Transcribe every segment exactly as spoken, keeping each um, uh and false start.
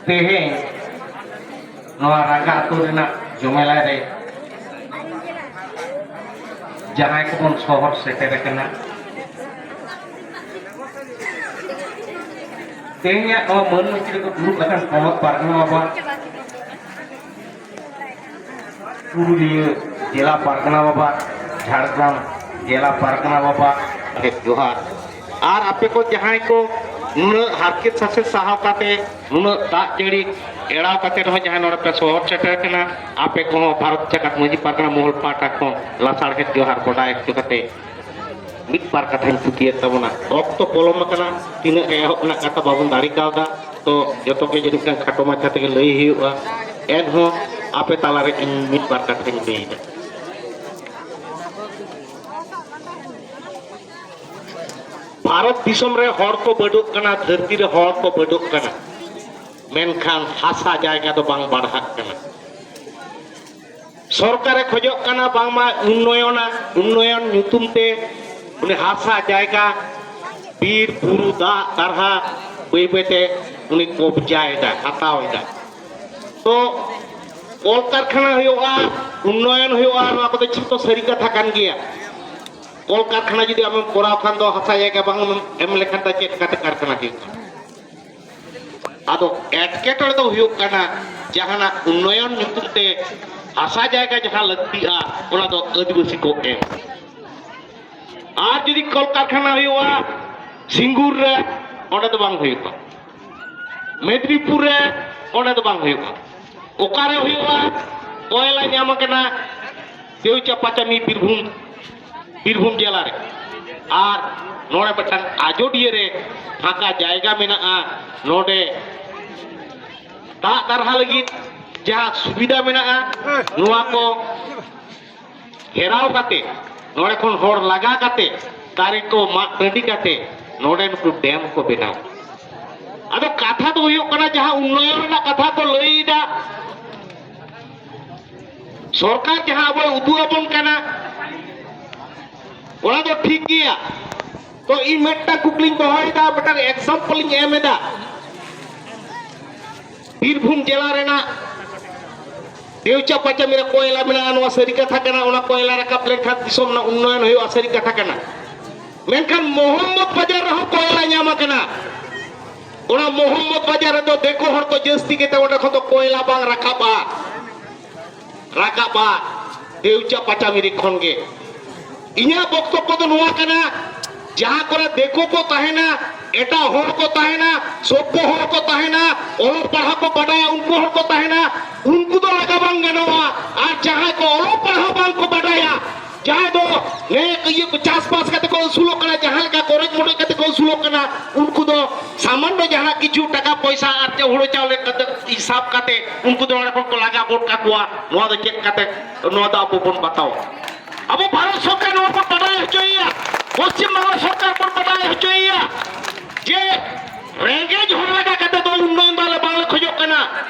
ᱛᱮᱦᱮᱧ ᱱᱚᱣᱟ ᱨᱟᱸᱜᱟ ᱟᱹᱛᱩ ᱨᱮᱱᱟᱜ ᱡᱚᱢᱮᱞᱟᱭ ᱨᱮ ᱡᱟᱦᱟᱸᱭ ᱠᱚᱵᱚᱱ ᱥᱚᱦᱚᱨ ᱥᱮᱴᱮᱨ ᱟᱠᱟᱱᱟ, ᱛᱮᱦᱮᱧᱟᱜ ᱱᱚᱣᱟ ᱢᱟᱹᱱ ᱢᱟᱹᱪᱤ ᱨᱮᱠᱚ ᱫᱩᱲᱩᱵ ᱟᱠᱟᱱ ᱯᱚᱱᱚᱛ ᱯᱟᱨᱜᱟᱱᱟ ᱵᱟᱵᱟ, ᱯᱩᱨᱩᱞᱤᱭᱟᱹ ᱡᱮᱞᱟ ᱯᱟᱨᱜᱟᱱᱟ ᱵᱟᱵᱟ, ᱡᱷᱟᱲᱜᱨᱟᱢ ᱡᱮᱞᱟ ᱯᱟᱨᱜᱟᱱᱟ ᱵᱟᱵᱟ, ᱟᱹᱰᱤ ᱡᱚᱦᱟᱨ᱾ ᱟᱨ ᱟᱯᱮ ᱠᱚ ᱡᱟᱦᱟᱸᱭ ᱠᱚ ᱱᱩᱱᱟᱹᱜ ᱦᱟᱨᱠᱮᱛ ᱥᱟᱥᱮᱛ ᱥᱟᱦᱟᱣ ᱠᱟᱛᱮ, ᱱᱩᱱᱟᱹᱜ ᱫᱟᱜ ᱡᱟᱹᱲᱤ ᱮᱲᱟᱣ ᱠᱟᱛᱮ ᱨᱮᱦᱚᱸ ᱡᱟᱦᱟᱸᱭ ᱱᱚᱰᱮ ᱯᱮ ᱥᱚᱦᱚᱨ ᱥᱮᱴᱮᱨ ᱠᱟᱱᱟ, ᱟᱯᱮ ᱠᱚᱦᱚᱸ ᱵᱷᱟᱨᱚᱛ ᱡᱟᱠᱟᱛ ᱢᱟᱹᱡᱷᱤ ᱯᱟᱨᱜᱟᱱᱟ ᱢᱚᱦᱚᱞ ᱯᱟᱦᱴᱟ ᱠᱷᱚᱱ ᱞᱟᱥᱟᱲᱦᱮᱫ ᱡᱚᱦᱟᱨ ᱵᱟᱰᱟᱭ ᱦᱚᱪᱚ ᱠᱟᱛᱮ ᱢᱤᱫ ᱵᱟᱨ ᱠᱟᱛᱷᱟᱧ ᱛᱷᱩᱛᱤᱭᱮᱫ ᱛᱟᱵᱚᱱᱟ᱾ ᱚᱠᱛᱚ ᱯᱚᱞᱚᱢ ᱟᱠᱟᱱᱟ, ᱛᱤᱱᱟᱹᱜ ᱮᱦᱚᱵ ᱨᱮᱱᱟᱜ ᱠᱟᱛᱷᱟ ᱵᱟᱵᱚᱱ ᱫᱟᱲᱮ ᱠᱟᱣᱫᱟ, ᱛᱚ ᱡᱚᱛᱚ ᱜᱮ ᱡᱟᱹᱱᱤᱡ ᱠᱷᱟᱱ ᱠᱷᱟᱴᱚ ᱢᱟᱪᱷᱟ ᱛᱮᱜᱮ ᱞᱟᱹᱭ ᱦᱩᱭᱩᱜᱼᱟ᱾ ᱮᱱᱦᱚᱸ ᱟᱯᱮ ᱛᱟᱞᱟᱨᱮ ᱤᱧ ᱢᱤᱫ ᱵᱟᱨ ᱠᱟᱛᱷᱟᱧ ᱞᱟᱹᱭᱮᱫᱟ᱾ ᱵᱷᱟᱨᱚᱛ ᱫᱤᱥᱚᱢ ᱨᱮ ᱦᱚᱲ ᱠᱚ ᱵᱟᱹᱰᱚᱜ ᱠᱟᱱᱟ, ᱫᱷᱟᱹᱨᱛᱤ ᱨᱮ ᱦᱚᱲ ᱠᱚ ᱵᱟᱹᱰᱚᱜ ᱠᱟᱱᱟ, ᱢᱮᱱᱠᱷᱟᱱ ᱦᱟᱥᱟ ᱡᱟᱭᱜᱟ ᱫᱚ ᱵᱟᱝ ᱵᱟᱲᱦᱟᱜ ᱠᱟᱱᱟ᱾ ᱥᱚᱨᱠᱟᱨᱮ ᱠᱷᱚᱡᱚᱜ ᱠᱟᱱᱟ ᱵᱟᱝᱢᱟ ᱩᱱᱱᱚᱭᱚᱱᱟ, ᱩᱱᱱᱚᱭᱚᱱ ᱧᱩᱛᱩᱢ ᱛᱮ ᱩᱱᱤ ᱦᱟᱥᱟ ᱡᱟᱭᱜᱟ, ᱵᱤᱨ ᱵᱩᱨᱩ, ᱫᱟᱜ ᱫᱟᱨᱦᱟ ᱵᱟᱹᱭ ᱵᱟᱹᱭᱛᱮ ᱩᱱᱤ ᱠᱚᱵᱡᱟᱭᱮᱫᱟ, ᱦᱟᱛᱟᱣᱮᱫᱟ᱾ ᱛᱚ ᱠᱚᱞᱠᱟᱨᱠᱷᱟᱱᱟ ᱦᱩᱭᱩᱜᱼᱟ, ᱩᱱᱱᱚᱭᱚᱱ ᱦᱩᱭᱩᱜᱼᱟ, ᱱᱚᱣᱟ ᱠᱚᱫᱚ ᱡᱷᱚᱛᱚ ᱥᱟᱹᱨᱤ ᱠᱟᱛᱷᱟ ᱠᱟᱱ ᱜᱮᱭᱟ᱾ ᱠᱚᱞᱠᱟᱨᱠᱷᱟᱱᱟ ᱡᱩᱫᱤ ᱟᱢᱮᱢ ᱠᱚᱨᱟᱣ ᱠᱷᱟᱱ ᱫᱚ ᱦᱟᱥᱟ ᱡᱟᱭᱜᱟ ᱵᱟᱝ ᱮᱢ ᱞᱮᱠᱷᱟᱱ ᱫᱚ ᱪᱮᱫ ᱞᱮᱠᱟᱛᱮ ᱠᱟᱨᱠᱷᱟᱱᱟ ᱦᱩᱭᱩᱜᱼᱟ? ᱟᱫᱚ ᱮᱴᱠᱮᱴᱚᱬᱮ ᱫᱚ ᱦᱩᱭᱩᱜ ᱠᱟᱱᱟ, ᱡᱟᱦᱟᱱᱟᱜ ᱩᱱᱱᱚᱭᱚᱱ ᱧᱩᱛᱩᱢ ᱛᱮ ᱦᱟᱥᱟ ᱡᱟᱭᱜᱟ ᱡᱟᱦᱟᱸ ᱞᱟᱹᱠᱛᱤᱜᱼᱟ, ᱚᱱᱟ ᱫᱚ ᱟᱹᱫᱤᱵᱟᱹᱥᱤ ᱠᱚ ᱮᱢ᱾ ᱟᱨ ᱡᱩᱫᱤ ᱠᱚᱞᱠᱟᱨᱠᱷᱟᱱᱟ ᱦᱩᱭᱩᱜᱼᱟ ᱥᱤᱝᱜᱩᱨ ᱨᱮ, ᱚᱸᱰᱮ ᱫᱚ ᱵᱟᱝ ᱦᱩᱭᱩᱜᱼᱟ᱾ ᱢᱮᱫᱽᱱᱤᱯᱩᱨ ᱨᱮ, ᱚᱸᱰᱮ ᱫᱚ ᱵᱟᱝ ᱦᱩᱭᱩᱜᱼᱟ᱾ ᱚᱠᱟᱨᱮ ᱦᱩᱭᱩᱜᱼᱟ? ᱠᱚᱭᱞᱟ ᱧᱟᱢ ᱟᱠᱟᱱᱟ ᱫᱮᱣᱪᱟ ᱯᱟᱪᱟᱢᱤ ᱵᱤᱨᱵᱷᱩᱢ, ᱵᱤᱨᱵᱷᱩᱢ ᱡᱮᱞᱟ ᱨᱮ᱾ ᱟᱨ ᱱᱚᱰᱮ ᱢᱤᱫᱴᱟᱝ ᱟᱡᱚᱫᱤᱭᱟᱹ ᱨᱮ ᱯᱷᱟᱸᱠᱟ ᱡᱟᱭᱜᱟ ᱢᱮᱱᱟᱜᱼᱟ, ᱱᱚᱰᱮ ᱫᱟᱜ ᱫᱟᱨᱦᱟ ᱞᱟᱹᱜᱤᱫ ᱡᱟᱦᱟᱸ ᱥᱩᱵᱤᱫᱷᱟ ᱢᱮᱱᱟᱜᱼᱟ, ᱱᱚᱣᱟ ᱠᱚ ᱜᱷᱮᱨᱟᱣ ᱠᱟᱛᱮ, ᱱᱚᱰᱮ ᱠᱷᱚᱱ ᱦᱚᱲ ᱞᱟᱜᱟ ᱠᱟᱛᱮ, ᱫᱟᱨᱮ ᱠᱚ ᱢᱟᱜ ᱴᱟᱺᱰᱤ ᱠᱟᱛᱮ, ᱱᱚᱰᱮ ᱱᱩᱠᱩ ᱰᱮᱢ ᱠᱚ ᱵᱮᱱᱟᱣ᱾ ᱟᱫᱚ ᱠᱟᱛᱷᱟ ᱫᱚ ᱦᱩᱭᱩᱜ ᱠᱟᱱᱟ, ᱡᱟᱦᱟᱸ ᱩᱱᱱᱚᱭᱚᱱ ᱨᱮᱱᱟᱜ ᱠᱟᱛᱷᱟ ᱠᱚ ᱞᱟᱹᱭ ᱮᱫᱟ, ᱥᱚᱨᱠᱟᱨ ᱡᱟᱦᱟᱸ ᱟᱵᱚᱭ ᱩᱫᱩᱜ ᱟᱵᱚᱱ ᱠᱟᱱᱟ, ᱚᱱᱟ ᱫᱚ ᱴᱷᱤᱠ ᱜᱮᱭᱟ᱾ ᱛᱚ ᱤᱧ ᱢᱤᱫᱴᱟᱝ ᱠᱩᱠᱞᱤᱧ ᱫᱚᱦᱚᱭᱮᱫᱟ, ᱢᱤᱫᱴᱟᱝ ᱮᱠᱥᱟᱢᱯᱚᱞ ᱤᱧ ᱮᱢ ᱮᱫᱟ᱾ ᱵᱤᱨᱵᱷᱩᱢ ᱡᱮᱞᱟ ᱨᱮᱱᱟᱜ ᱫᱮᱣᱪᱟ ᱯᱟᱪᱟᱢᱤ ᱨᱮ ᱠᱚᱭᱞᱟ ᱢᱮᱱᱟᱜᱼᱟ, ᱱᱚᱣᱟ ᱥᱟᱹᱨᱤ ᱠᱟᱛᱷᱟ ᱠᱟᱱᱟ᱾ ᱚᱱᱟ ᱠᱚᱭᱞᱟ ᱨᱟᱠᱟᱵ ᱞᱮᱱᱠᱷᱟᱱ ᱫᱤᱥᱚᱢ ᱨᱮᱱᱟᱜ ᱩᱱᱱᱚᱭᱚᱱ ᱦᱩᱭᱩᱜᱼᱟ, ᱥᱟᱹᱨᱤ ᱠᱟᱛᱷᱟ ᱠᱟᱱᱟ᱾ ᱢᱮᱱᱠᱷᱟᱱ ᱢᱚᱦᱚᱢᱢᱚᱫ ᱵᱟᱡᱟᱨ ᱨᱮᱦᱚᱸ ᱠᱚᱭᱞᱟ ᱧᱟᱢ ᱟᱠᱟᱱᱟ᱾ ᱚᱱᱟ ᱢᱚᱦᱚᱢᱢᱚᱫ ᱵᱟᱡᱟᱨ ᱨᱮᱫᱚ ᱫᱤᱠᱩ ᱦᱚᱲ ᱠᱚ ᱡᱟᱹᱥᱛᱤ ᱜᱮᱛᱮ ᱚᱸᱰᱮ ᱠᱷᱚᱱ ᱫᱚ ᱠᱚᱭᱞᱟ ᱵᱟᱝ ᱨᱟᱠᱟᱵᱼᱟ, ᱨᱟᱠᱟᱵᱼᱟ ᱫᱮᱣᱪᱟ ᱯᱟᱪᱟᱢᱤᱨᱤ ᱠᱷᱚᱱ ᱜᱮ᱾ ᱤᱧᱟᱹᱜ ᱵᱚᱠᱛᱚᱵᱵᱚ ᱫᱚ ᱱᱚᱣᱟ ᱠᱟᱱᱟ, ᱡᱟᱦᱟᱸ ᱠᱚᱨᱮ ᱫᱤᱠᱩ ᱠᱚ ᱛᱟᱦᱮᱱᱟ, ᱮᱴᱟᱜ ᱦᱚᱲ ᱠᱚ ᱛᱟᱦᱮᱱᱟ, ᱥᱚᱵᱵᱚ ᱦᱚᱲ ᱠᱚ ᱛᱟᱦᱮᱱᱟ, ᱚᱞᱚᱜ ᱯᱟᱲᱦᱟᱣ ᱠᱚ ᱵᱟᱰᱟᱭᱟ, ᱩᱱᱠᱩ ᱦᱚᱲ ᱠᱚ ᱛᱟᱦᱮᱱᱟ, ᱩᱱᱠᱩ ᱫᱚ ᱞᱟᱜᱟ ᱵᱟᱝ ᱜᱟᱱᱚᱜᱼᱟ᱾ ᱟᱨ ᱡᱟᱦᱟᱸᱭ ᱠᱚ ᱚᱞᱚᱜ ᱯᱟᱲᱦᱟᱣ ᱵᱟᱝ ᱠᱚ ᱵᱟᱰᱟᱭᱟ, ᱡᱟᱦᱟᱸᱭ ᱫᱚ ᱱᱮ ᱤᱭᱟᱹ ᱠᱚ ᱪᱟᱥᱵᱟᱥ ᱠᱟᱛᱮ ᱠᱚ ᱟᱹᱥᱩᱞᱚᱜ ᱠᱟᱱᱟ, ᱡᱟᱦᱟᱸ ᱞᱮᱠᱟ ᱠᱚᱨᱮᱡ ᱢᱚᱴᱚᱡ ᱠᱟᱛᱮ ᱠᱚ ᱟᱹᱥᱩᱞᱚᱜ ᱠᱟᱱᱟ, ᱩᱱᱠᱩ ᱫᱚ ᱥᱟᱢᱟᱱᱱᱚ ᱡᱟᱦᱟᱱᱟᱜ ᱠᱤᱪᱷᱩ ᱴᱟᱠᱟ ᱯᱚᱭᱥᱟ ᱟᱨ ᱪᱮᱫ ᱦᱩᱲᱩ ᱪᱟᱣᱞᱮ ᱠᱟᱛᱮ ᱦᱤᱥᱟᱵ ᱠᱟᱛᱮ ᱩᱱᱠᱩ ᱫᱚ ᱚᱸᱰᱮ ᱠᱷᱚᱱ ᱠᱚ ᱞᱟᱜᱟ ᱜᱚᱫ ᱠᱟᱠᱚᱣᱟ᱾ ᱱᱚᱣᱟ ᱫᱚ ᱪᱮᱫ ᱠᱟᱛᱮ, ᱱᱚᱣᱟ ᱫᱚ ᱟᱵᱚ ᱵᱚᱱ ᱵᱟᱛᱟᱣᱟ᱾ ᱟᱵᱚ ᱵᱷᱟᱨᱚᱛ ᱥᱚᱨᱠᱟᱨ ᱱᱚᱣᱟ ᱵᱚᱱ ᱵᱟᱰᱟᱭ ᱦᱚᱪᱚᱭᱮᱭᱟ, ᱯᱚᱥᱪᱤᱢ ᱵᱟᱝᱞᱟ ᱥᱚᱨᱠᱟᱨ ᱵᱚᱱ ᱵᱟᱰᱟᱭ ᱦᱚᱪᱚᱭᱮᱭᱟ ᱡᱮ ᱨᱮᱸᱜᱮᱡ ᱦᱚᱲ ᱞᱮᱠᱟ ᱠᱟᱛᱮ ᱫᱚ ᱩᱱᱱᱚᱭᱚᱱ ᱫᱚ ᱟᱞᱮ ᱵᱟᱝᱞᱮ ᱠᱷᱚᱡᱚᱜ ᱠᱟᱱᱟ᱾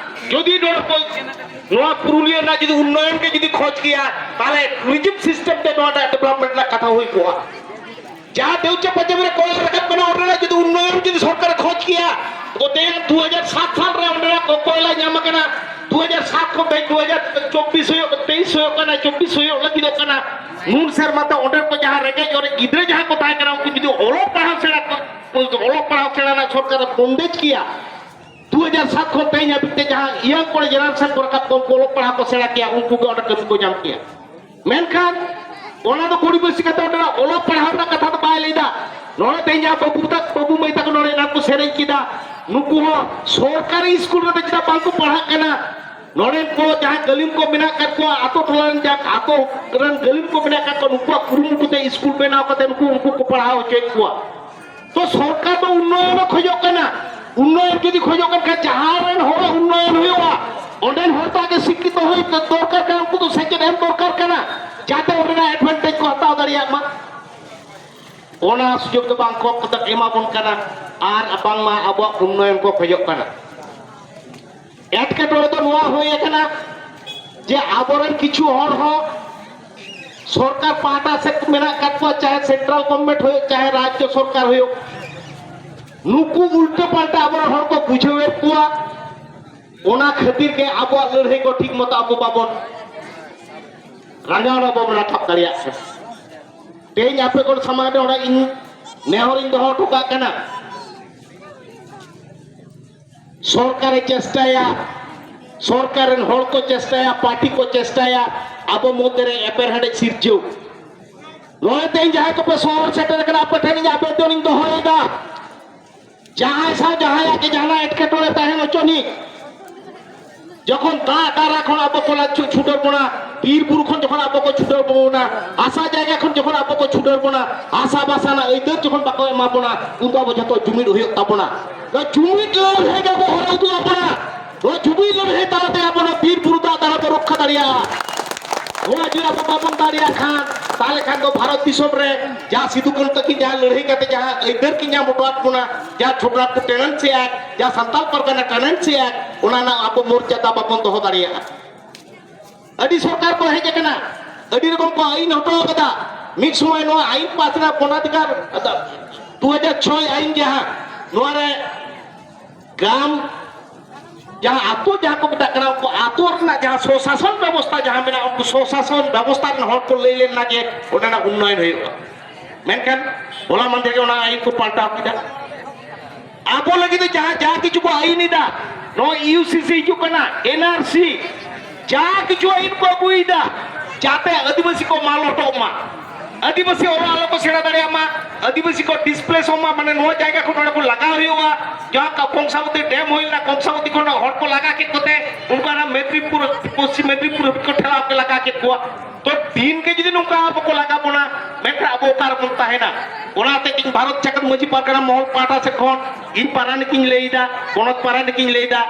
ᱡᱩᱫᱤ ᱱᱚᱣᱟ ᱠᱚ, ᱱᱚᱣᱟ ᱯᱩᱨᱩᱞᱤᱭᱟᱹ ᱨᱮᱱᱟᱜ ᱡᱩᱫᱤ ᱩᱱᱱᱚᱭᱚᱱ ᱜᱮ ᱡᱩᱫᱤ ᱠᱷᱚᱡᱽ ᱠᱮᱭᱟ, ᱛᱟᱦᱞᱮ ᱴᱩᱨᱤᱡᱚᱢ ᱥᱤᱥᱴᱮᱢ ᱛᱮ ᱱᱚᱣᱟᱴᱟᱜ ᱰᱮᱵᱷᱞᱚᱯᱢᱮᱱᱴ ᱨᱮᱱᱟᱜ ᱠᱟᱛᱷᱟ ᱦᱩᱭ ᱠᱚᱜᱼᱟ᱾ ᱡᱟᱦᱟᱸ ᱫᱮᱣᱪᱟ ᱯᱟᱪᱟᱢᱤ ᱨᱮ ᱠᱚᱭᱞᱟ ᱨᱟᱠᱟᱵ ᱠᱟᱱᱟ, ᱚᱸᱰᱮᱱᱟᱜ ᱡᱩᱫᱤ ᱩᱱᱱᱚᱭᱚᱱ ᱡᱩᱫᱤ ᱥᱚᱨᱠᱟᱨᱮ ᱠᱷᱚᱡᱽ ᱠᱮᱭᱟ, ᱛᱚ ᱛᱮᱦᱮᱧ ᱫᱩ ᱦᱟᱡᱟᱨ ᱥᱟᱛ ᱥᱟᱞ ᱨᱮ ᱚᱸᱰᱮᱱᱟᱜ ᱠᱚ ᱠᱚᱭᱞᱟ ᱧᱟᱢ ᱟᱠᱟᱱᱟ, ᱫᱩ ᱦᱟᱡᱟᱨ ᱥᱟᱛ ᱠᱷᱚᱱ ᱛᱮᱦᱮᱧ ᱫᱩ ᱦᱟᱡᱟᱨ ᱪᱚᱵᱵᱤᱥ ᱦᱩᱭᱩᱜ, ᱛᱮᱭᱤᱥ ᱦᱩᱭᱩᱜ ᱠᱟᱱᱟ, ᱪᱚᱵᱵᱤᱥ ᱦᱩᱭᱩᱜ ᱞᱟᱹᱜᱤᱫᱚᱜ ᱠᱟᱱᱟ᱾ ᱱᱩᱱ ᱥᱮᱨᱢᱟ ᱛᱮ ᱚᱸᱰᱮ ᱠᱚ ᱡᱟᱦᱟᱸ ᱨᱮᱸᱜᱮᱡ ᱚᱨᱮᱡ ᱜᱤᱫᱽᱨᱟᱹ ᱡᱟᱦᱟᱸ ᱠᱚ ᱛᱟᱦᱮᱸ ᱠᱟᱱᱟ, ᱩᱱᱠᱩ ᱡᱩᱫᱤ ᱚᱞᱚᱜ ᱯᱟᱲᱦᱟᱣ ᱥᱮᱬᱟ ᱠᱚ, ᱚᱞᱚᱜ ᱯᱟᱲᱦᱟᱣ ᱥᱮᱬᱟ ᱨᱮᱱᱟᱜ ᱥᱚᱨᱠᱟᱨᱮ ᱵᱚᱱᱫᱮᱡᱽ ᱠᱮᱭᱟ, ᱫᱩ ᱦᱟᱡᱟᱨ ᱥᱟᱛ ᱠᱷᱚᱱ ᱛᱮᱦᱮᱧ ᱦᱟᱹᱵᱤᱡ ᱛᱮ ᱡᱟᱦᱟᱸ ᱤᱭᱟᱝ ᱠᱚᱲᱟ ᱡᱮᱱᱟᱨᱮᱥᱚᱱ ᱠᱚ ᱨᱟᱠᱟᱵ ᱠᱚ, ᱩᱱᱠᱩ ᱚᱞᱚᱜ ᱯᱟᱲᱦᱟᱣ ᱠᱚ ᱥᱮᱬᱟ ᱠᱮᱭᱟ, ᱩᱱᱠᱩ ᱜᱮ ᱚᱸᱰᱮ ᱠᱟᱹᱢᱤ ᱠᱚ ᱧᱟᱢ ᱠᱮᱭᱟ᱾ ᱢᱮᱱᱠᱷᱟᱱ ᱚᱱᱟ ᱫᱚ ᱠᱩᱲᱤ ᱵᱟᱹᱭᱥᱤ ᱠᱟᱛᱮ ᱚᱸᱰᱮᱱᱟᱜ ᱚᱞᱚᱜ ᱯᱟᱲᱦᱟᱣ ᱨᱮᱱᱟᱜ ᱠᱟᱛᱷᱟ ᱫᱚ ᱵᱟᱭ ᱞᱟᱹᱭᱫᱟ᱾ ᱱᱚᱰᱮ ᱛᱮᱦᱮᱧ ᱡᱟᱦᱟᱸ ᱵᱟᱹᱵᱩ ᱛᱟᱠᱚ, ᱵᱟᱹᱵᱩ ᱢᱟᱹᱭ ᱛᱟᱠᱚ ᱱᱚᱰᱮ ᱮᱱᱟᱝ ᱠᱚ ᱥᱮᱨᱮᱧ ᱠᱮᱫᱟ, ᱱᱩᱠᱩ ᱦᱚᱸ ᱥᱚᱨᱠᱟᱨᱤ ᱥᱠᱩᱞ ᱨᱮᱫᱚ ᱪᱮᱫᱟᱜ ᱵᱟᱝᱠᱚ ᱯᱟᱲᱦᱟᱜ ᱠᱟᱱᱟ? ᱱᱚᱰᱮᱱ ᱠᱚ ᱡᱟᱦᱟᱸ ᱜᱟᱹᱞᱤᱢ ᱠᱚ ᱢᱮᱱᱟᱜ ᱟᱠᱟᱫ ᱠᱚᱣᱟ, ᱟᱛᱳ ᱴᱚᱞᱟ ᱨᱮᱱ ᱡᱟᱦᱟᱸ ᱟᱛᱳ ᱨᱮᱱ ᱜᱟᱹᱞᱤᱢ ᱠᱚ ᱢᱮᱱᱟᱜ ᱟᱠᱟᱫ ᱠᱚᱣᱟ, ᱱᱩᱠᱩᱣᱟᱜ ᱠᱩᱨᱩᱢᱩᱴᱩ ᱛᱮ ᱥᱠᱩᱞ ᱵᱮᱱᱟᱣ ᱠᱟᱛᱮ ᱱᱩᱠᱩ, ᱩᱱᱠᱩ ᱠᱚ ᱯᱟᱲᱦᱟᱣ ᱦᱚᱪᱚᱭᱮᱫ ᱠᱚᱣᱟ᱾ ᱛᱚ ᱥᱚᱨᱠᱟᱨ ᱫᱚ ᱩᱱᱱᱚᱭᱚᱱ ᱮ ᱠᱷᱚᱡᱚᱜ ᱠᱟᱱᱟ᱾ ᱩᱱᱱᱚᱭᱚᱱ ᱡᱩᱫᱤ ᱠᱷᱚᱡᱚᱜ ᱠᱟᱱ ᱠᱷᱟᱱ, ᱡᱟᱦᱟᱸ ᱨᱮᱱ ᱦᱚᱲ ᱩᱱᱱᱚᱭᱚᱱ ᱦᱩᱭᱩᱜᱼᱟ, ᱚᱸᱰᱮᱱ ᱦᱚᱲ ᱫᱚ ᱟᱜᱮ ᱥᱤᱠᱠᱷᱤᱛᱚ ᱦᱩᱭ ᱫᱚᱨᱠᱟᱨ ᱠᱟᱱᱟ, ᱩᱱᱠᱩ ᱫᱚ ᱥᱮᱪᱮᱫ ᱮᱢ ᱫᱚᱨᱠᱟᱨ ᱠᱟᱱᱟ, ᱡᱟᱛᱮ ᱚᱸᱰᱮᱱᱟᱜ ᱮᱰᱵᱷᱟᱱᱴᱮᱡᱽ ᱠᱚ ᱦᱟᱛᱟᱣ ᱫᱟᱲᱮᱭᱟᱜ ᱢᱟ᱾ ᱚᱱᱟ ᱥᱩᱡᱳᱜᱽ ᱫᱚ ᱵᱟᱝ ᱠᱚ ᱮᱢᱟ ᱵᱚᱱ ᱠᱟᱱᱟ, ᱟᱨ ᱵᱟᱝᱢᱟ ᱟᱵᱚᱣᱟᱜ ᱩᱱᱱᱚᱭᱚᱱ ᱠᱚ ᱠᱷᱚᱡᱚᱜ ᱠᱟᱱᱟ᱾ ᱮᱴᱠᱮᱴᱚᱬᱮ ᱫᱚ ᱱᱚᱣᱟ ᱦᱩᱭ ᱟᱠᱟᱱᱟ ᱡᱮ ᱟᱵᱚᱨᱮᱱ ᱠᱤᱪᱷᱩ ᱦᱚᱲ ᱦᱚᱸ ᱥᱚᱨᱠᱟᱨ ᱯᱟᱦᱴᱟ ᱥᱮᱫ ᱢᱮᱱᱟᱜ ᱟᱠᱟᱫ ᱠᱚᱣᱟ, ᱪᱟᱦᱮ ᱥᱮᱱᱴᱨᱟᱞ ᱜᱚᱵᱷᱚᱨᱱᱢᱮᱱᱴ ᱦᱩᱭᱩᱜ, ᱪᱟᱦᱮ ᱨᱟᱡᱽᱡᱚ ᱥᱚᱨᱠᱟᱨ ᱦᱩᱭᱩᱜ, ᱱᱩᱠᱩ ᱩᱞᱴᱟᱹ ᱯᱟᱞᱴᱟ ᱟᱵᱚᱨᱮᱱ ᱦᱚᱲ ᱠᱚ ᱵᱩᱡᱷᱟᱹᱣᱮᱫ ᱠᱚᱣᱟ᱾ ᱚᱱᱟ ᱠᱷᱟᱹᱛᱤᱨ ᱜᱮ ᱟᱵᱚᱣᱟᱜ ᱞᱟᱹᱲᱦᱟᱹᱭ ᱠᱚ ᱴᱷᱤᱠ ᱢᱚᱛᱚ ᱟᱵᱚ ᱵᱟᱵᱚᱱ ᱨᱟᱸᱜᱟᱣ, ᱵᱟᱵᱚᱱ ᱨᱟᱠᱟᱵ ᱫᱟᱲᱮᱭᱟᱜ ᱠᱟᱱᱟ᱾ ᱛᱮᱦᱮᱧ ᱟᱯᱮ ᱠᱚ ᱥᱟᱢᱟᱝ ᱨᱮ ᱚᱱᱟ ᱤᱧ ᱱᱮᱦᱚᱨᱤᱧ ᱫᱚᱦᱚ ᱦᱚᱴᱚ ᱠᱟᱜ ᱠᱟᱱᱟ, ᱥᱚᱨᱠᱟᱨᱮ ᱪᱮᱥᱴᱟᱭᱟ, ᱥᱚᱨᱠᱟᱨ ᱨᱮᱱ ᱦᱚᱲ ᱠᱚ ᱪᱮᱥᱴᱟᱭᱟ, ᱯᱟᱨᱴᱤ ᱠᱚ ᱪᱮᱥᱴᱟᱭᱟ ᱟᱵᱚ ᱢᱚᱫᱽᱫᱷᱮ ᱨᱮ ᱮᱯᱮᱨ ᱦᱮᱸᱰᱮᱡ ᱥᱤᱨᱡᱟᱹᱣ᱾ ᱱᱚᱜᱼᱚᱭ ᱛᱮᱦᱮᱧ ᱡᱟᱦᱟᱸᱭ ᱠᱚᱯᱮ ᱥᱚᱦᱚᱨ ᱥᱮᱴᱮᱨ ᱟᱠᱟᱱᱟ, ᱟᱯᱮ ᱴᱷᱮᱱ ᱤᱧ ᱟᱵᱮᱫᱚᱱᱤᱧ ᱫᱚᱦᱚᱭᱮᱫᱟ, ᱡᱟᱦᱟᱸᱭ ᱥᱟᱶ ᱡᱟᱦᱟᱸᱭᱟᱜ ᱜᱮ ᱡᱟᱦᱟᱱᱟᱜ ᱮᱴᱠᱮᱴᱚᱬᱮ ᱛᱟᱦᱮᱱ ᱦᱚᱪᱚᱱᱤᱡ, ᱡᱚᱠᱷᱚᱱ ᱫᱟᱜ ᱫᱟᱨᱟ ᱠᱷᱚᱱ ᱟᱵᱚ ᱠᱚ ᱞᱟᱡ ᱪᱷᱩ-, ᱪᱷᱩᱰᱟᱹᱨ ᱵᱚᱱᱟ, ᱵᱤᱨ ᱵᱩᱨᱩ ᱠᱷᱚᱱ ᱡᱚᱠᱷᱚᱱ ᱟᱵᱚ ᱠᱚ ᱪᱷᱩᱰᱟᱹᱨ ᱵᱚᱱᱟ, ᱦᱟᱥᱟ ᱡᱟᱭᱜᱟ ᱠᱷᱚᱱ ᱡᱚᱠᱷᱚᱱ ᱟᱵᱚ ᱠᱚ ᱪᱷᱩᱰᱟᱹᱨ ᱵᱚᱱᱟ, ᱦᱟᱥᱟ ᱵᱟᱥᱟ ᱨᱮᱱᱟᱜ ᱟᱹᱭᱫᱟᱹᱨ ᱡᱚᱠᱷᱚᱱ ᱵᱟᱠᱚ ᱮᱢᱟ ᱵᱚᱱᱟ, ᱩᱱᱫᱚ ᱟᱵᱚ ᱡᱷᱚᱛᱚ ᱡᱩᱢᱤᱫ ᱦᱩᱭᱩᱜ ᱛᱟᱵᱚᱱᱟ᱾ ᱱᱚᱣᱟ ᱡᱩᱢᱤᱫ ᱞᱟᱹᱲᱦᱟᱹᱭ ᱜᱮ ᱟᱵᱚ ᱦᱚᱨ ᱩᱫᱩᱜ ᱟᱵᱚᱱᱟ᱾ ᱱᱚᱣᱟ ᱡᱩᱢᱤᱫ ᱞᱟᱹᱲᱦᱟᱹᱭ ᱛᱟᱞᱟᱛᱮ ᱟᱵᱚ ᱱᱚᱣᱟ ᱵᱤᱨ ᱵᱩᱨᱩ ᱫᱟᱜ ᱫᱟᱨᱟ ᱵᱚ ᱨᱚᱠᱠᱷᱟ ᱫᱟᱲᱮᱭᱟᱜᱼᱟ᱾ ᱱᱚᱣᱟ ᱡᱩᱫᱤ ᱟᱵᱚ ᱵᱟᱵᱚᱱ ᱫᱟᱲᱮᱭᱟᱜ ᱠᱷᱟᱱ, ᱛᱟᱦᱞᱮ ᱠᱷᱟᱱ ᱫᱚ ᱵᱷᱟᱨᱚᱛ ᱫᱤᱥᱚᱢ ᱨᱮ ᱡᱟᱦᱟᱸ ᱥᱤᱫᱩ ᱠᱟᱹᱱᱦᱩ ᱛᱟᱹᱠᱤᱱ ᱡᱟᱦᱟᱸ ᱞᱟᱹᱲᱦᱟᱹᱭ ᱠᱟᱛᱮ ᱡᱟᱦᱟᱸ ᱟᱹᱭᱫᱟᱹᱨ ᱠᱤᱱ ᱧᱟᱢ ᱦᱚᱴᱚᱣᱟᱫ ᱵᱚᱱᱟ, ᱡᱟᱦᱟᱸ ᱪᱷᱳᱴᱳᱱᱟᱜᱽᱯᱩᱨ ᱴᱮᱱᱮᱱᱥᱤ ᱮᱠᱴ, ᱡᱟᱦᱟᱸ ᱥᱟᱱᱛᱟᱞ ᱯᱟᱨᱜᱟᱱᱟ ᱴᱮᱱᱮᱱᱥᱤ ᱮᱠᱴ, ᱚᱱᱟ ᱨᱮᱱᱟᱜ ᱟᱵᱚ ᱢᱚᱨᱡᱟᱫᱟ ᱵᱟᱵᱚᱱ ᱫᱚᱦᱚ ᱫᱟᱲᱮᱭᱟᱜᱼᱟ᱾ ᱟᱹᱰᱤ ᱥᱚᱨᱠᱟᱨ ᱠᱚ ᱦᱮᱡ ᱟᱠᱟᱱᱟ, ᱟᱹᱰᱤ ᱨᱚᱠᱚᱢ ᱠᱚ ᱟᱹᱭᱤᱱ ᱦᱚᱴᱚ ᱟᱠᱟᱫᱟ᱾ ᱢᱤᱫ ᱥᱚᱢᱚᱭ ᱱᱚᱣᱟ ᱟᱹᱭᱤᱱ ᱯᱟᱥ ᱨᱮᱱᱟᱜ ᱵᱚᱱᱟᱫᱷᱤᱠᱟᱨ ᱫᱩ ᱦᱟᱡᱟᱨ ᱪᱷᱚᱭ ᱟᱹᱭᱤᱱ ᱡᱟᱦᱟᱸ, ᱱᱚᱣᱟ ᱨᱮ ᱜᱨᱟᱢ, ᱡᱟᱦᱟᱸ ᱟᱛᱳ ᱡᱟᱦᱟᱸ ᱠᱚ ᱢᱮᱛᱟᱜ ᱠᱟᱱᱟ, ᱩᱱᱠᱩ ᱟᱛᱳ ᱨᱮᱱᱟᱜ ᱡᱟᱦᱟᱸ ᱥᱚᱥᱟᱥᱚᱱ ᱵᱮᱵᱚᱥᱛᱷᱟ ᱡᱟᱦᱟᱸ ᱢᱮᱱᱟᱜᱼᱟ, ᱩᱱᱠᱩ ᱥᱚᱥᱟᱥᱚᱱ ᱵᱮᱵᱚᱥᱛᱷᱟ ᱨᱮᱱ ᱦᱚᱲ ᱠᱚ ᱞᱟᱹᱭ ᱞᱮᱱᱟ ᱡᱮ ᱚᱸᱰᱮᱱᱟᱜ ᱩᱱᱱᱚᱭᱚᱱ ᱦᱩᱭᱩᱜᱼᱟ᱾ ᱢᱮᱱᱠᱷᱟᱱ ᱦᱚᱞᱟ ᱢᱟᱫᱷᱮᱨ ᱜᱮ ᱚᱱᱟ ᱟᱹᱭᱤᱱ ᱠᱚ ᱯᱟᱞᱴᱟᱣ ᱠᱮᱫᱟ᱾ ᱟᱵᱚ ᱞᱟᱹᱜᱤᱫ ᱫᱚ ᱡᱟᱦᱟᱸ ᱡᱟ ᱠᱤᱪᱷᱩ ᱠᱚ ᱟᱹᱭᱤᱱ ᱮᱫᱟ, ᱱᱚᱣᱟ ᱤᱭᱩ ᱥᱤ ᱥᱤ ᱦᱤᱡᱩᱜ ᱠᱟᱱᱟ, ᱮᱱ ᱟᱨ ᱥᱤ, ᱡᱟ ᱠᱤᱪᱷᱩ ᱟᱹᱭᱤᱱ ᱠᱚ ᱟᱹᱜᱩᱭᱮᱫᱟ, ᱡᱟᱛᱮ ᱟᱹᱫᱤᱵᱟᱹᱥᱤ ᱠᱚ ᱢᱟᱞᱚᱴᱚᱜ ᱢᱟ, ᱟᱹᱫᱤᱵᱟᱹᱥᱤ ᱚᱞ ᱟᱞᱚ ᱠᱚ ᱥᱮᱬᱟ ᱫᱟᱲᱮᱭᱟᱜ ᱢᱟ, ᱟᱹᱫᱤᱵᱟᱹᱥᱤ ᱠᱚ ᱰᱤᱥᱯᱞᱮᱥᱚᱜ ᱢᱟ, ᱢᱟᱱᱮ ᱱᱚᱣᱟ ᱡᱟᱭᱜᱟ ᱠᱷᱚᱱ ᱱᱚᱰᱮ ᱠᱚ ᱞᱟᱜᱟ ᱦᱩᱭᱩᱜᱼᱟ᱾ ᱡᱟᱦᱟᱸ ᱠᱟ-, ᱠᱚᱝᱥᱟᱵᱚᱛᱤ ᱰᱮᱢ ᱦᱩᱭ ᱞᱮᱱᱟ, ᱠᱚᱝᱥᱟᱵᱚᱛᱤ ᱠᱷᱚᱱ ᱦᱚᱲ ᱠᱚ ᱞᱟᱜᱟ ᱠᱮᱫ ᱠᱚᱛᱮ ᱩᱱᱠᱩ ᱚᱱᱟ ᱢᱮᱫᱽᱱᱤᱯᱩᱨ, ᱯᱚᱥᱪᱤᱢ ᱢᱮᱫᱽᱱᱤᱯᱩᱨ ᱦᱟᱹᱵᱤᱡ ᱠᱚ ᱴᱷᱮᱞᱟᱣ ᱠᱮ-, ᱞᱟᱜᱟ ᱠᱮᱫ ᱠᱚᱣᱟ᱾ ᱛᱚ ᱫᱤᱱ ᱜᱮ ᱡᱩᱫᱤ ᱱᱚᱝᱠᱟ ᱟᱵᱚ ᱠᱚ ᱞᱟᱜᱟ ᱵᱚᱱᱟ, ᱢᱮᱱᱠᱷᱟᱱ ᱟᱵᱚ ᱚᱠᱟ ᱨᱮᱵᱚᱱ ᱛᱟᱦᱮᱱᱟ? ᱚᱱᱟᱛᱮ ᱤᱧ ᱵᱷᱟᱨᱚᱛ ᱡᱟᱠᱟᱛ ᱢᱟᱹᱡᱷᱤ ᱯᱟᱨᱜᱟᱱᱟ ᱢᱚᱦᱚᱞ ᱯᱟᱦᱴᱟ ᱥᱮᱫ ᱠᱷᱚᱱ ᱤᱧ ᱯᱟᱨᱟᱱᱤᱠ ᱤᱧ ᱞᱟᱹᱭᱫᱟ, ᱯᱚᱱᱚᱛ ᱯᱟᱨᱟᱱᱤᱠ ᱤᱧ ᱞᱟᱹᱭᱫᱟ,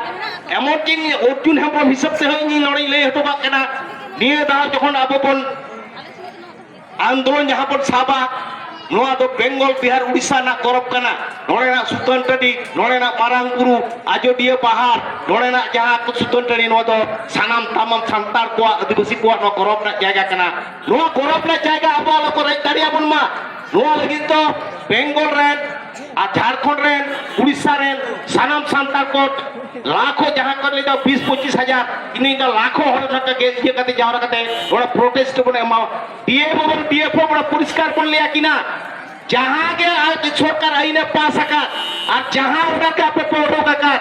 ᱮᱢᱚᱱ ᱠᱤ ᱤᱧ ᱚᱨᱡᱩᱱ ᱦᱮᱢᱵᱨᱚᱢ ᱦᱤᱥᱟᱹᱵ ᱛᱮᱦᱚᱸ ᱤᱧ ᱱᱚᱰᱮᱧ ᱞᱟᱹᱭ ᱦᱚᱴᱚ ᱠᱟᱜ ᱠᱟᱱᱟ, ᱱᱤᱭᱟᱹ ᱫᱷᱟᱣ ᱡᱚᱠᱷᱚᱱ ᱟᱵᱚ ᱵᱚᱱ ᱟᱱᱫᱳᱞᱚᱱ ᱡᱟᱦᱟᱸ ᱵᱚᱱ ᱥᱟᱵᱟ, ᱱᱚᱣᱟ ᱫᱚ ᱵᱮᱝᱜᱚᱞ, ᱵᱤᱦᱟᱨ, ᱩᱲᱤᱥᱥᱟ ᱨᱮᱱᱟᱜ ᱜᱚᱨᱚᱵᱽ ᱠᱟᱱᱟ᱾ ᱱᱚᱰᱮᱱᱟᱜ ᱥᱩᱛᱟᱹᱱ ᱴᱟᱺᱰᱤ, ᱱᱚᱰᱮᱱᱟᱜ ᱢᱟᱨᱟᱝ ᱵᱩᱨᱩ, ᱟᱡᱚᱫᱤᱭᱟᱹ ᱯᱟᱦᱟᱲ, ᱱᱚᱰᱮᱱᱟᱜ ᱡᱟᱦᱟᱸ ᱠᱚ ᱥᱩᱛᱟᱹᱱ ᱴᱟᱺᱰᱤ, ᱱᱚᱣᱟ ᱫᱚ ᱥᱟᱱᱟᱢ ᱛᱟᱢᱟᱢ ᱥᱟᱱᱛᱟᱲ ᱠᱚᱣᱟᱜ, ᱟᱹᱫᱤᱵᱟᱹᱥᱤ ᱠᱚᱣᱟᱜ ᱱᱚᱣᱟ ᱜᱚᱨᱚᱵᱽ ᱨᱮᱱᱟᱜ ᱡᱟᱭᱜᱟ ᱠᱟᱱᱟ᱾ ᱱᱚᱣᱟ ᱜᱚᱨᱚᱵᱽ ᱨᱮᱱᱟᱜ ᱡᱟᱭᱜᱟ ᱟᱵᱚ ᱟᱞᱚ ᱠᱚ ᱨᱮᱡ ᱫᱟᱲᱮᱭᱟᱵᱚᱱ ᱢᱟ, ᱱᱚᱣᱟ ᱞᱟᱹᱜᱤᱫ ᱫᱚ ᱵᱮᱝᱜᱚᱞ ᱨᱮᱱ ᱟᱨ ᱡᱷᱟᱲᱠᱷᱚᱸᱰ ᱨᱮᱱ, ᱩᱲᱤᱥᱥᱟ ᱨᱮᱱ ᱥᱟᱱᱟᱢ ᱥᱟᱱᱛᱟᱲ ᱠᱚ ᱞᱟᱠᱷᱚ, ᱡᱟᱦᱟᱸ ᱠᱚ ᱞᱟᱹᱭ ᱫᱟ ᱵᱤᱥ ᱯᱚᱸᱪᱤᱥ ᱦᱟᱡᱟᱨ, ᱤᱱᱟᱹ ᱤᱱᱟᱹ ᱞᱟᱠᱷᱚ ᱦᱚᱲ ᱱᱚᱝᱠᱟ ᱜᱮ ᱤᱭᱟᱹ ᱠᱟᱛᱮ, ᱡᱟᱣᱨᱟ ᱠᱟᱛᱮ ᱚᱱᱟ ᱯᱨᱚᱴᱮᱥᱴ ᱵᱚᱱ ᱮᱢᱟ᱾ ᱰᱤ ᱮᱯᱷ ᱳ ᱵᱟᱵᱩ, ᱰᱤ ᱮᱯᱷ ᱳ ᱵᱚᱱ ᱯᱚᱨᱤᱥᱠᱟᱨ ᱵᱚᱱ ᱞᱟᱹᱭ ᱟᱹᱠᱤᱱᱟ, ᱡᱟᱦᱟᱸ ᱜᱮ ᱟᱡ ᱥᱚᱨᱠᱟᱨ ᱟᱹᱭᱤᱱ ᱮ ᱯᱟᱥ ᱟᱠᱟᱫ ᱟᱨ ᱡᱟᱦᱟᱸ ᱚᱰᱟᱨ ᱜᱮ ᱟᱯᱮ ᱯᱮ ᱩᱰᱩᱠ ᱟᱠᱟᱫ,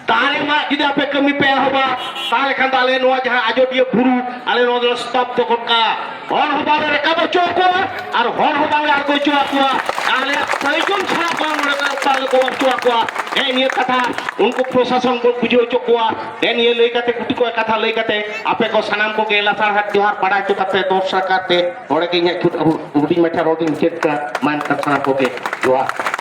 ᱛᱟᱦᱞᱮ ᱢᱟ ᱡᱩᱫᱤ ᱟᱯᱮ ᱠᱟᱹᱢᱤ ᱯᱮ ᱮᱦᱚᱵᱟ, ᱛᱟᱦᱞᱮ ᱠᱷᱟᱱ ᱫᱚ ᱟᱞᱮ ᱱᱚᱣᱟ ᱡᱟᱦᱟᱸ ᱟᱡᱚᱫᱤᱭᱟᱹ ᱵᱩᱨᱩ, ᱟᱞᱮ ᱱᱚᱣᱟ ᱫᱚᱞᱮ ᱥᱛᱚᱵᱫᱚ ᱜᱚᱫ ᱠᱟᱜᱼᱟ᱾ ᱦᱚᱲ ᱦᱚᱸ ᱵᱟᱞᱮ ᱨᱟᱠᱟᱵ ᱦᱚᱪᱚ ᱟᱠᱚᱣᱟ ᱟᱨ ᱦᱚᱲ ᱦᱚᱸ ᱵᱟᱞᱮ ᱟᱬᱜᱚ ᱦᱚᱪᱚ ᱟᱠᱚᱣᱟ᱾ ᱟᱞᱮᱭᱟᱜ ᱯᱨᱚᱭᱳᱡᱚᱱ ᱪᱷᱟᱲᱟ ᱵᱟᱝ ᱱᱚᱰᱮ ᱫᱚ ᱵᱟᱞᱮ ᱜᱚᱲᱚ ᱦᱚᱪᱚ ᱟᱠᱚᱣᱟ᱾ ᱦᱮᱸ, ᱱᱤᱭᱟᱹ ᱠᱟᱛᱷᱟ ᱩᱱᱠᱩ ᱯᱨᱚᱥᱟᱥᱚᱱ ᱵᱚᱱ ᱵᱩᱡᱷᱟᱹᱣ ᱦᱚᱪᱚ ᱠᱚᱣᱟ᱾ ᱦᱮᱸ, ᱱᱤᱭᱟᱹ ᱞᱟᱹᱭ ᱠᱟᱛᱮ, ᱜᱩᱴᱤ ᱠᱚᱣᱟᱜ ᱠᱟᱛᱷᱟ ᱞᱟᱹᱭ ᱠᱟᱛᱮ, ᱟᱯᱮ ᱠᱚ ᱥᱟᱱᱟᱢ ᱠᱚᱜᱮ ᱞᱟᱥᱟᱲᱦᱟᱴ ᱡᱚᱦᱟᱨ ᱵᱟᱲᱟᱭ ᱦᱚᱪᱚ ᱠᱟᱛᱮ, ᱫᱚᱥ ᱴᱟᱠᱟ ᱛᱮ ᱱᱚᱰᱮ ᱜᱮ ᱤᱧᱟᱹᱜ ᱦᱩᱰᱤᱧ ᱢᱟᱪᱷᱟ ᱨᱚᱲ ᱫᱚᱧ ᱢᱩᱪᱟᱹᱫ ᱠᱟᱜᱼᱟ᱾ ᱢᱟ ᱮᱱᱠᱷᱟᱱ ᱥᱟᱱᱟᱢ ᱠᱚᱜᱮ ᱡᱚᱦᱟᱨ᱾